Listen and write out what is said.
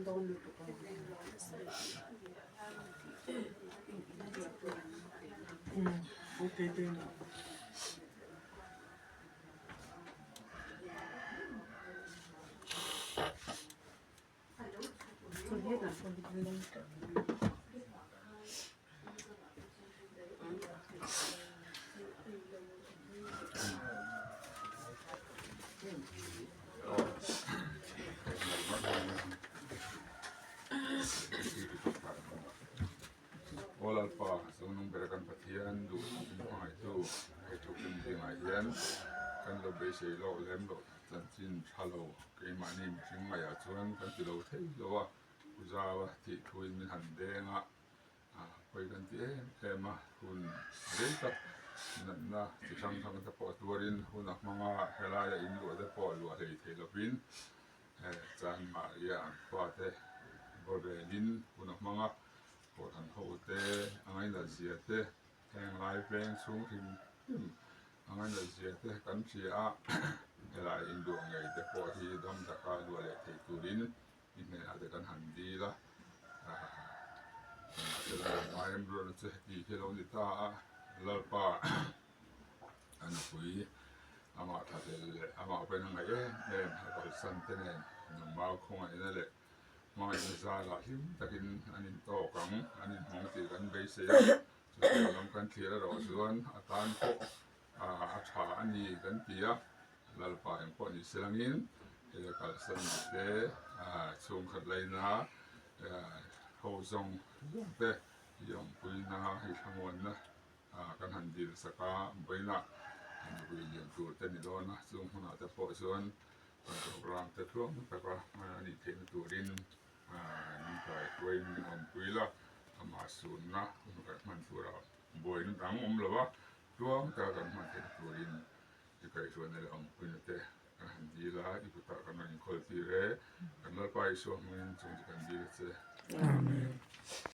Aw Lalpa, Zonung bera kan Pathian duh in hmangaihtu hei thukin zingah hian kan lo beisei lawk lem loh chanchin tha lo keimahni mihring ngaiah chuan kan ti lo thei lo a, Pu Zau a tih thuin min han deng a, pawi kan ti em em a, hun rei tak natna chi hrang hrang te pawh tuarin hun a hmang a, helaia in luah te pawh luah hlei thei lovin Chanmahria an khua te bawrelin hun a hmang a, Kohhran ho te a ngainat zia te, heng lai veng chhung hrim hrim a ngainat zia te kan hria a, helai induah ngei te pawh hi dam taka luah leh thei turin i hnenah te kan han dil a, mahsela ngai remruatna chu heti hi a lo ni ta a, Lalpa a nupui amah thlahlel leh amah pawhin a ngaih em em a kalsan te nen nungmau khawngaihna leh hmangaihna zarah hlim takin an intawk ang, an inhmang tih kan beisei a, chutiang lam kan thlir erawh chuan a tan pawh a tha a ni kan ti a, Lalpa eng pawh ni se langin hei a kalsan te chhungkhat laina ho zawng zawng te i awmpuina hei thlamuanna kan han dil sak a, vawiinah nupui lian tur te ni dawn a, chung hmunah te pawh chuan kan programme te tluang taka a nih theihna turin min kaihruaiin min awmpui la, amah sunna hun kan hman turah buaina dang awm lo a, tluang taka kan hman theihna turin i kaihruaina leh awmpuina te kan han dil a, i kutah kan rawn inkhawl tir e, kan Lalpa Isua hmangin chung chu kan dil a che. Amen.